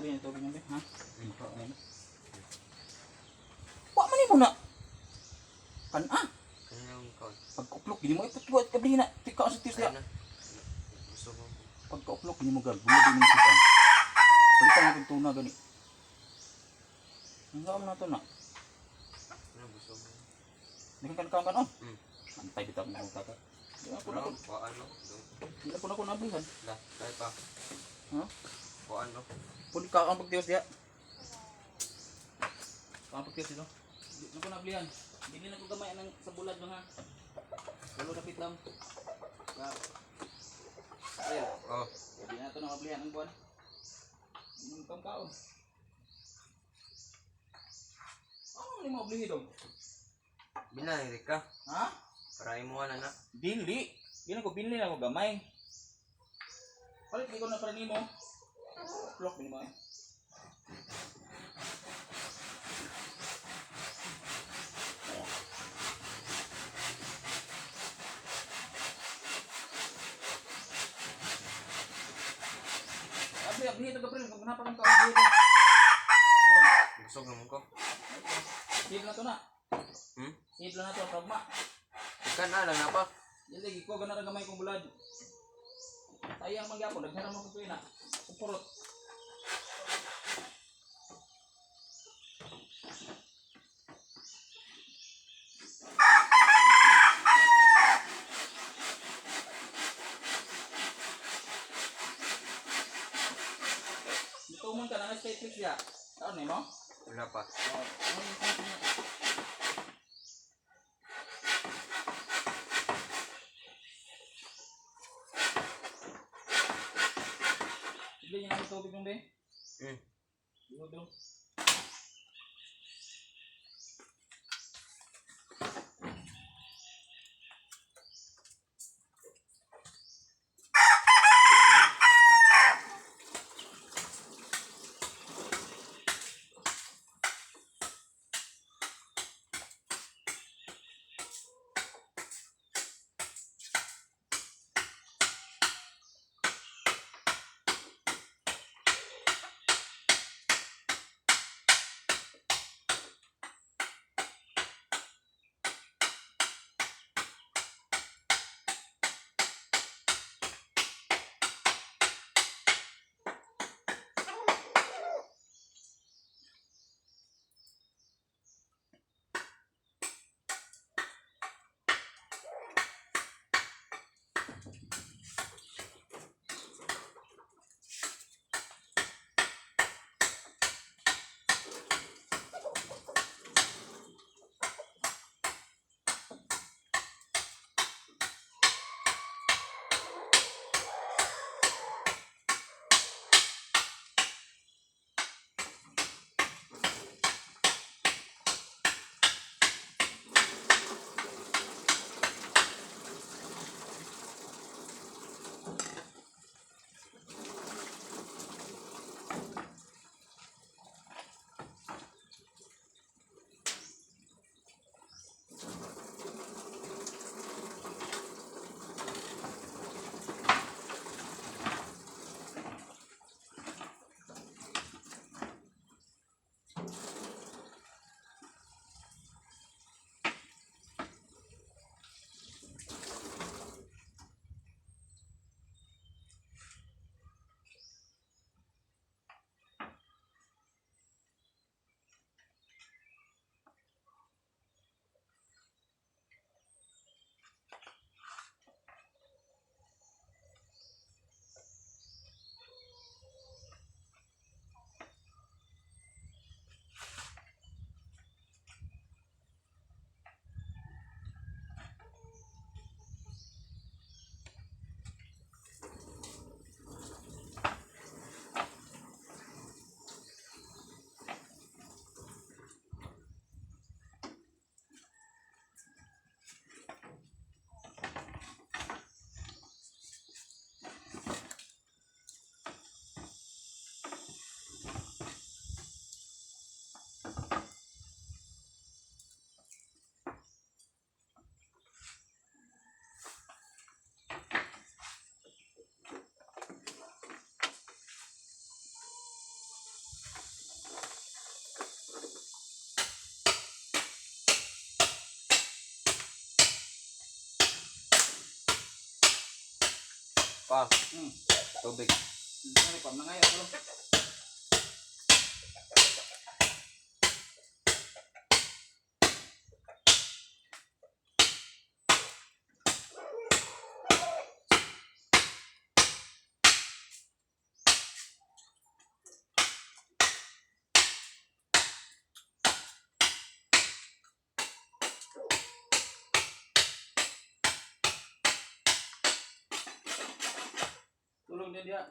Bili na tubig niya, ha? Makaon. Wa man nimo na. Kan ah, Kanang kaon. Pagka-uplok gini mo ipatuwa at kabli na. Tika sa tiis Kaya niya. na. Busog ako. Pagka-uplok gini mo gag. Bulod mo sikan. Palitan mo kong tuna gani. Ang saan na to na? Ano, busog ako. Di ka kan kan on. Antay bitaw mo kaka. Di na ko na Ano, kuhaan no? Di na ko na ko nablihan. La, tayo pa. Ha? Kuhaan no? Pun ka ang pagtios diya. Ka ang pagtios dito. Di na ko nablihan. Dili na ko gamay ang sa bulad mga. Walo dapit lang. Ka. Ayun. Oh, Di na to na mablihan ang buwan. Inom kang kaon. Ano man mo oblihi dong? binayari ka. Ha? Para imuha na na. Dili. Di na ko binli na ko gamay. Palit di ko na para nimo. Block nimo eh. Abli, abli ito Gabriel, kung napa kang kaon dito. Bom, Busog naman ko. save na to na. Hmm? Save na to, pragma. Ikan na lang na pa. Dili ko ganara gamay kong bulad. Sayang man gyapon, daghan mo ko na. Upurot. Dito man ka na sa click ya. Taon nimo? Wala pa. Oh, ano yung click niya? Bigyan niya ng tubig nung be. Dito. Pa, tubig. Ano pa mga ngayon? Tulong din dia.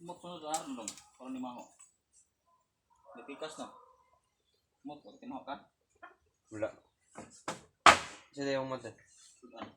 Mot sunod na dong. Para ni maho. Napikas na. Mot, wag timaho ka. Wala. Sa yung mata. Sudan.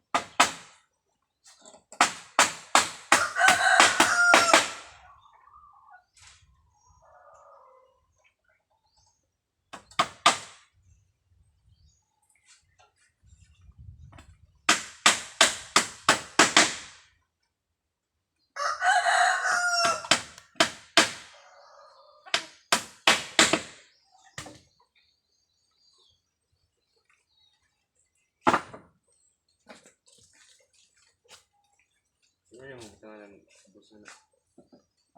Ano yung mga ng buso na?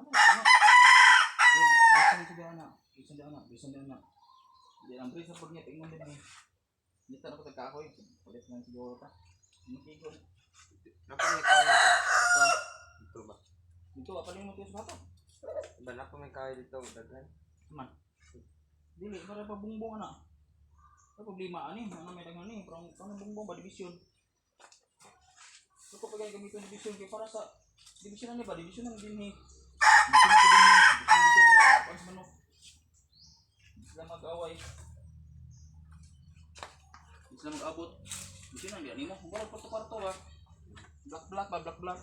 Ano? Ano? Bisan ito na. Bisan na. Bisan na. Di ang sa pag niya tingnan din ni. Dito na ko tagkahoy. Palit lang siguro ta. Makigo. Napa may kahoy dito. Sa Dito ba? dito apalin mo tiyo sa bato. Ba napa may kahoy dito daghan. Man. Dili para pa bungbong ana. Ay problema ani, ano may daghan ni, parang parang bungbong ba division. Ako pa gamiton division kay para sa division ani ba division ang dinhi. Division ko dinhi, division dito para sa manok. Di sila mag-away. Di sila mag-abot. Division ang di ani mo, wala kwarto-kwarto ba. Black black ba black black.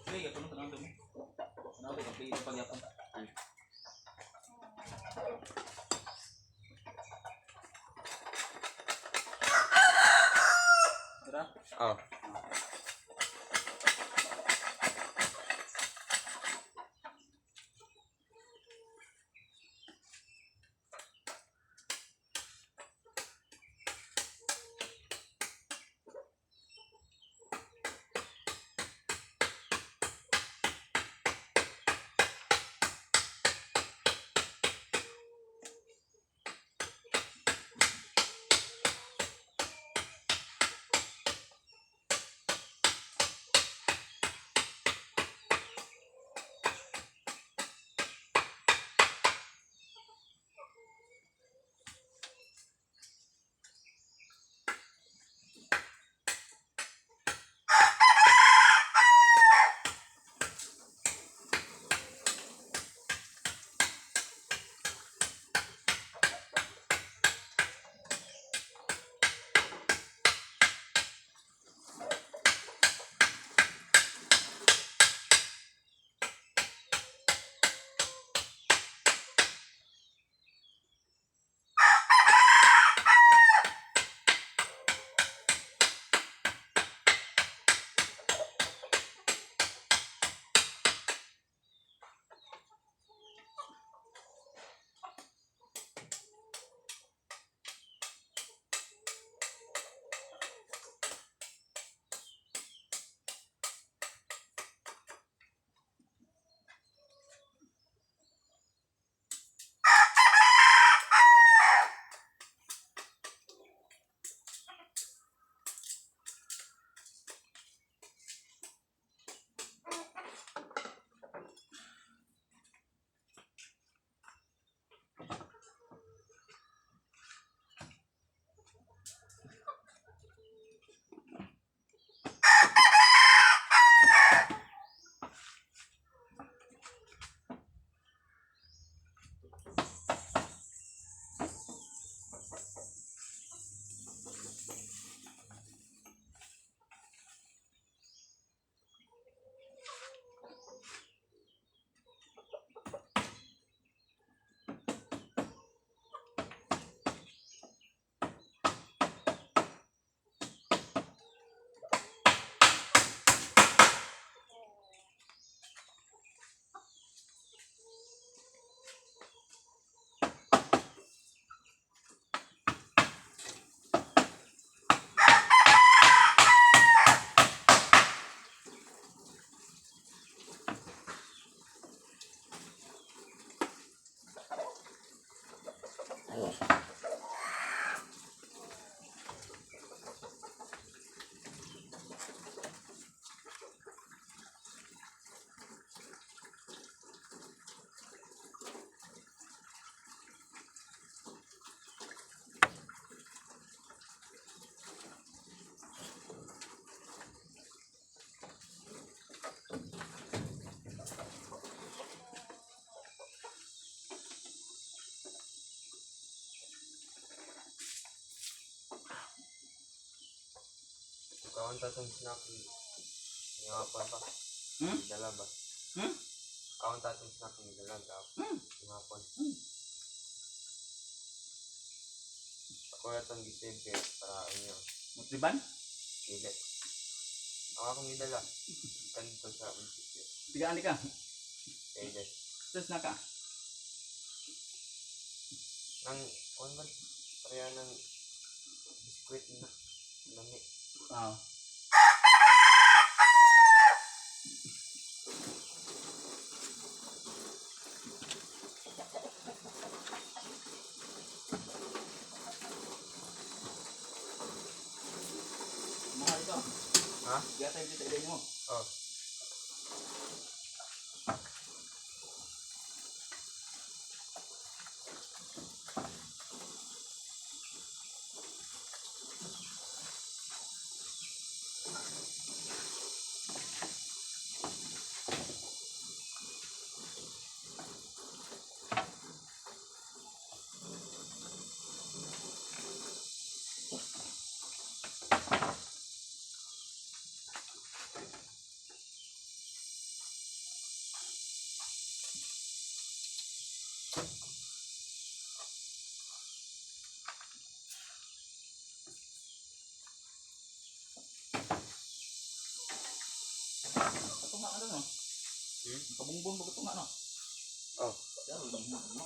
Play ka kuno tanawon mo. Tanawon ka play pa gyapon. Tara. Oh. Kaon ta tong snack. Yung hapon pa. Hmm? Dala ba? Hmm? Kaon ta tong snack ng dala ba? Yung hapon. Ako na tong gisave kay para inyo. Nutriban? Dili. Ako akong gidala. Kanto sa munisipyo. Tigaan ka. Dili. Stress na ka. Nang, kuan ba? Pareha ng biskwit na. Lami. Ah. Mahal ito. Ha? Gata yung dito mo. Oh. Katunga ka doon, no? Hmm? Kabungbong ba katunga, no? Oh. Pero, lang mo, no?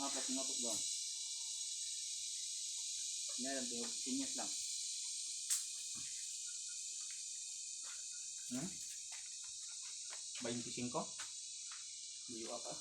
Mga plat mga down. Nga lang, tingog, pinyas lang. 25? Liwa ka.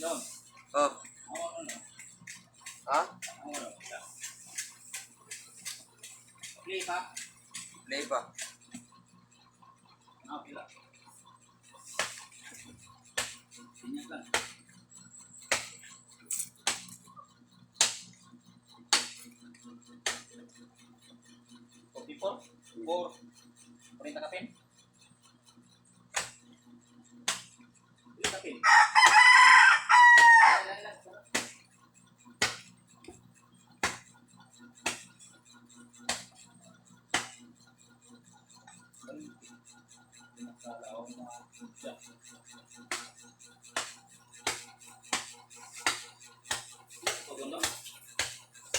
Yun. Oh. Ako ano? Ha? Ako ano? Play pa? Play pa. Ah, pila. Ganyan lang. 44? 4. 40 kapin? Pila kapin? Ilan, ilan, ilan?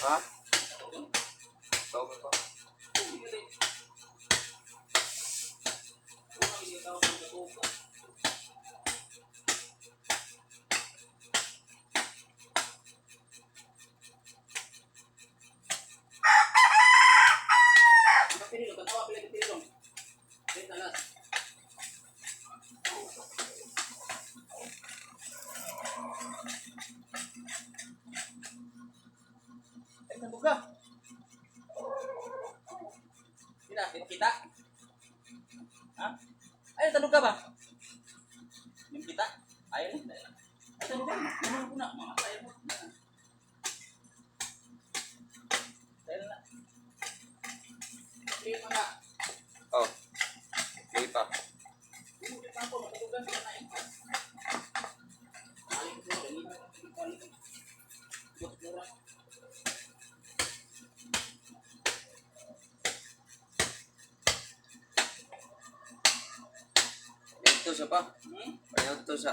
Ha? Tawag pa. Ay, nabuga. Sila, di kita. Ha? Ay, tanong ka ba? Yung kita? Ayaw na. Ay, tanong ka. Naman ko na. Mga tayo mo. Tayo na. Play pa nga. Oh. Play pa. Umulit pa ako. Matagugan ka na eh. Alin ko sila. Ganyan. Mura. Dito sa pa. Hmm? Ayaw to sa.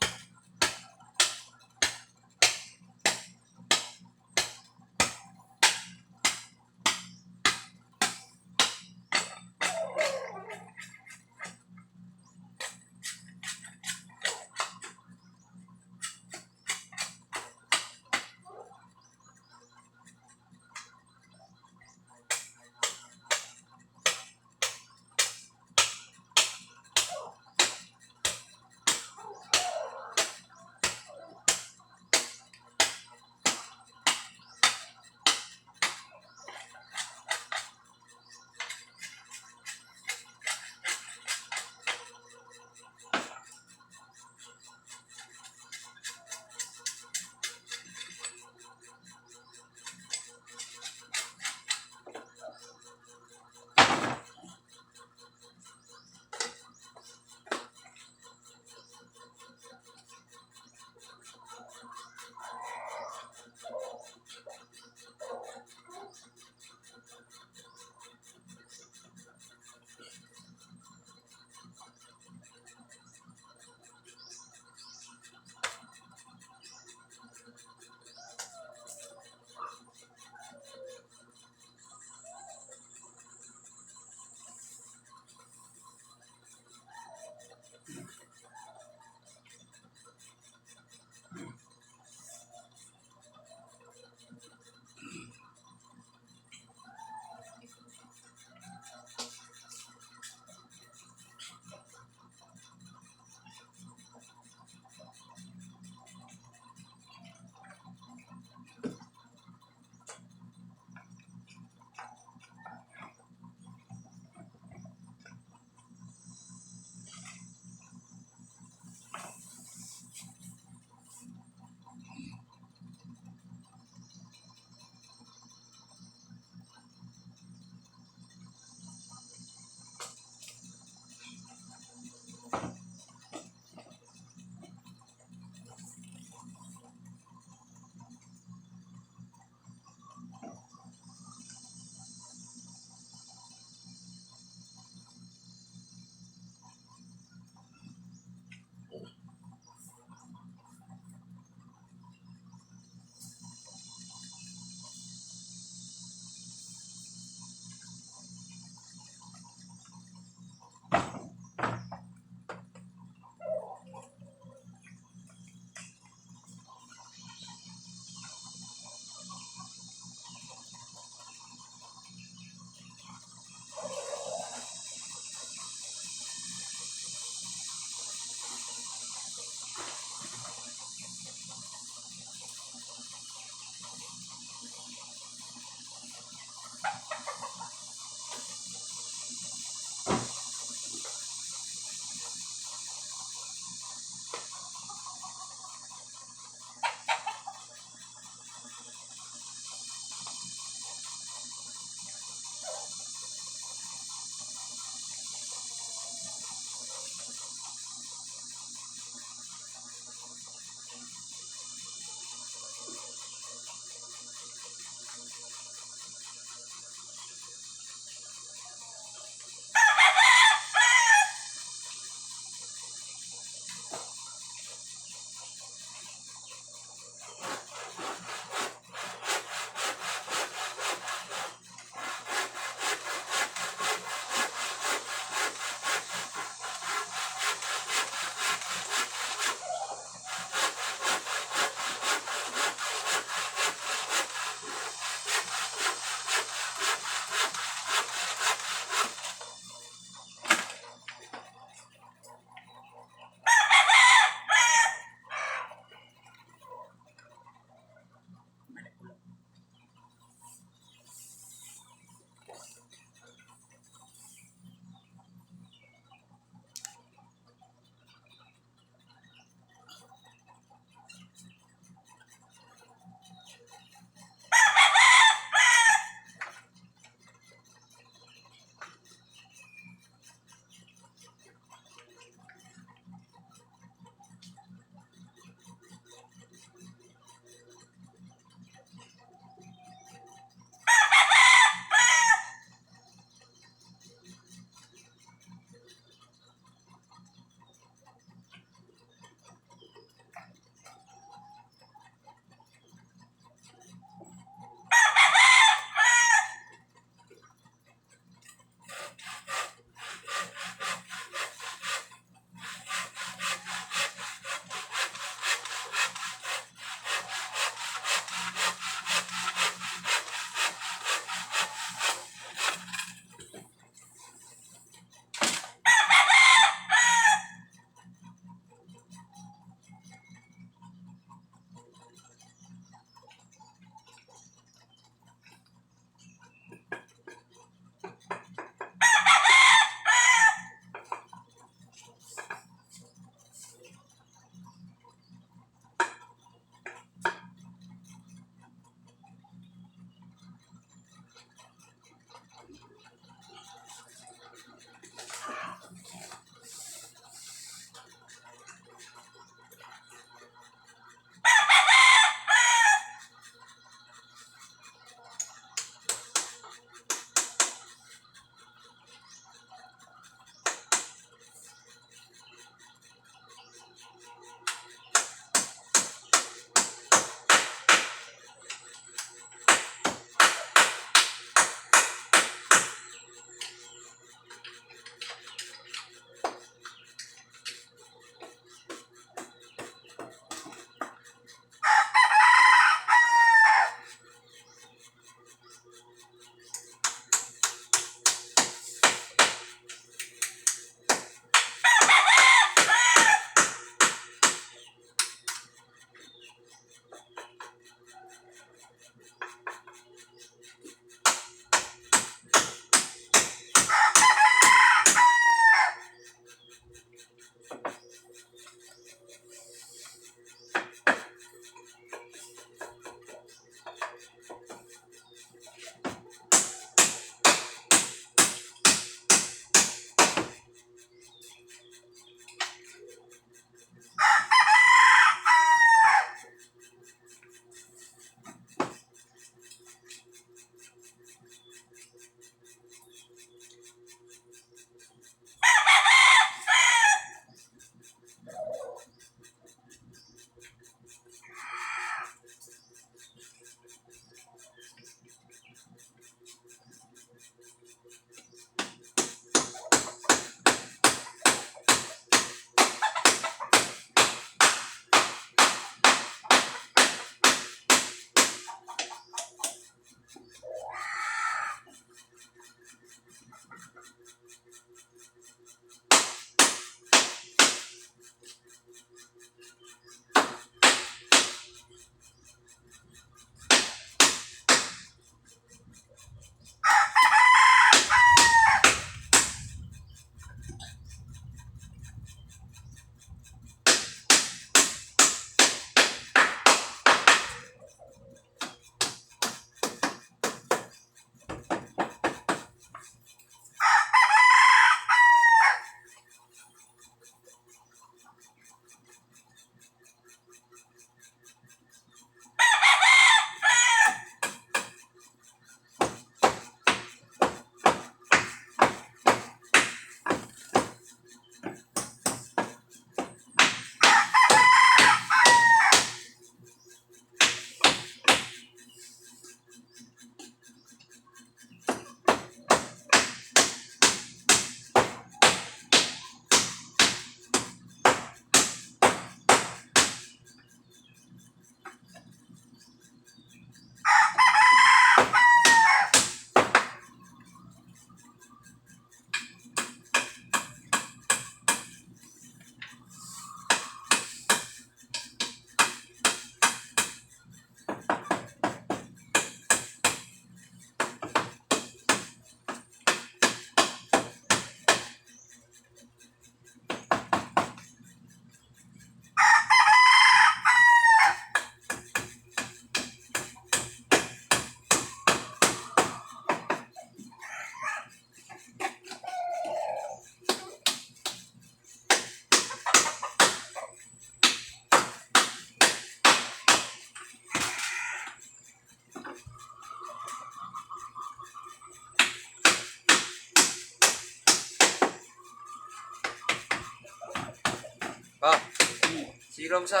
Silom sa.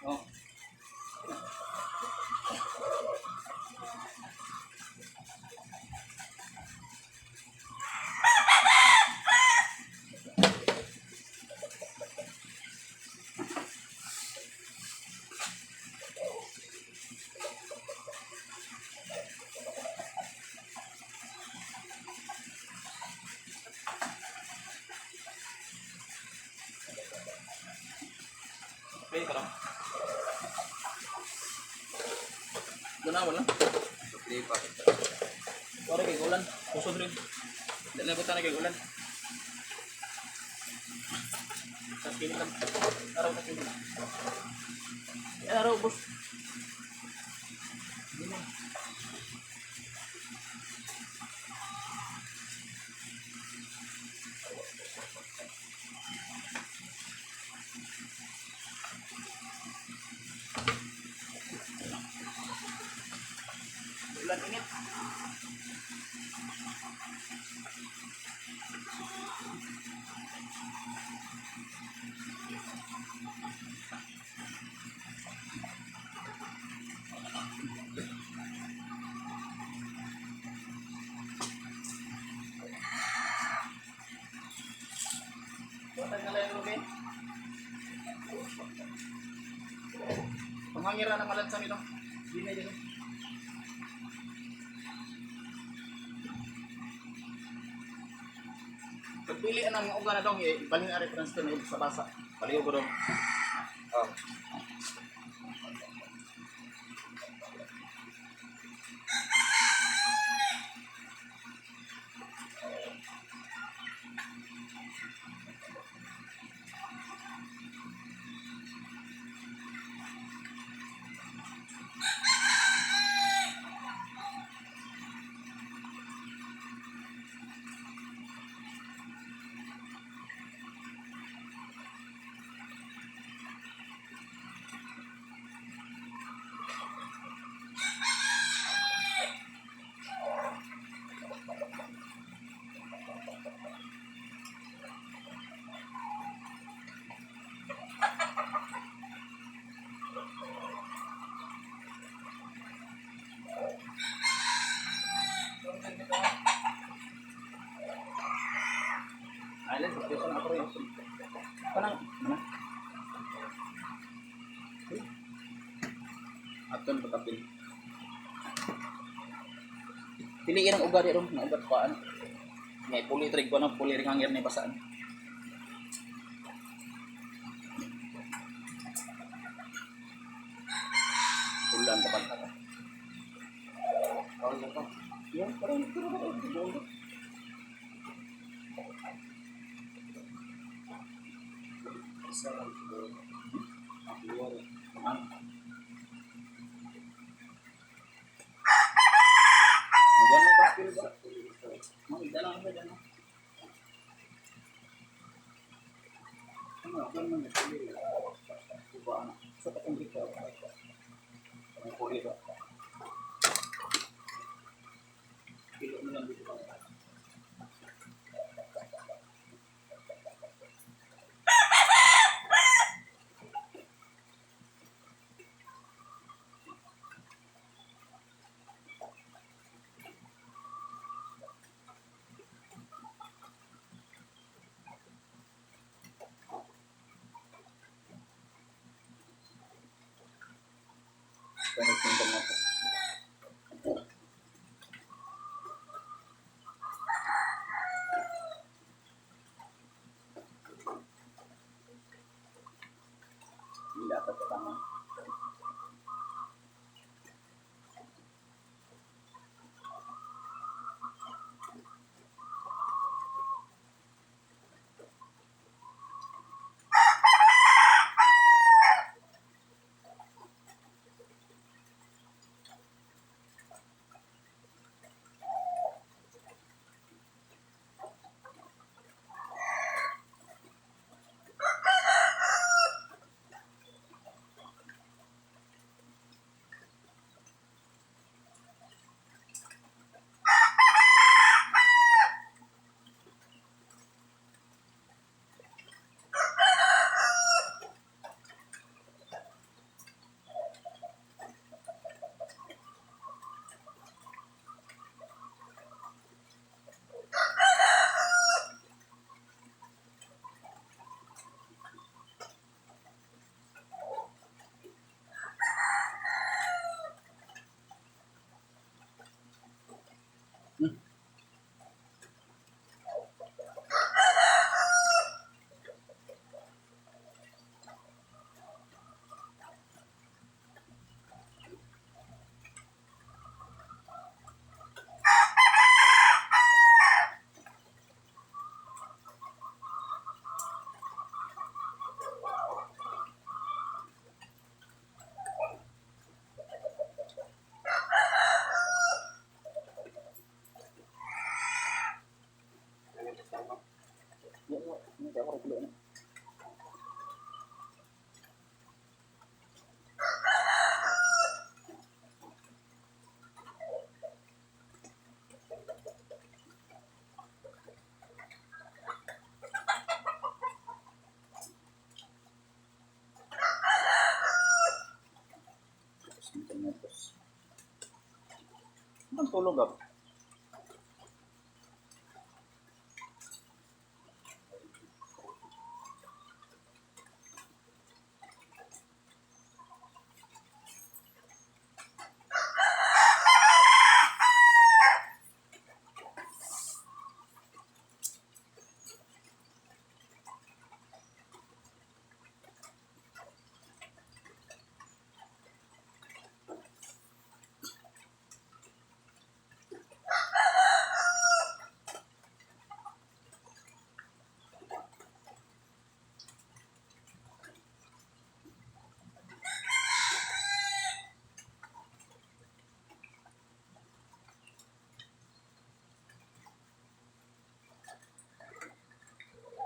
Oh. Pwede ka lang. Doon na, wala. Play pa. Wala kay ulan. Kusod rin. Dali na buta na kay ulan. Sa kini lang. Araw sa kini. Yan araw, boss. Hindi na. Ulan init. Buatan na lang okay? Panghangira na malansa nito. Hindi na dito. Pagpili ang mga uga na dong, eh, ibalhin na reference to na sa basa. Paliw ko dong. Oh. Island, pagpiso na ako rin. Kanang, ano? Aton pagkapil. Piliin ang uga di ron, na ugat pa ano. Ngay puli trig ko na puli ring hangir ni basaan. Ulan ka pa ka. Kaon na to. Yan, parang pero pero Isa lang siguro. Siguro. Ano? Magano ba? Mga dala ang dala. Ano, ganun man yung Diba, ano? Sa katong dito. Ang puli ba? Pilo mo lang dito. Ganit yung gamot. Hindi ako rin na. Tapos, ang tulog ako.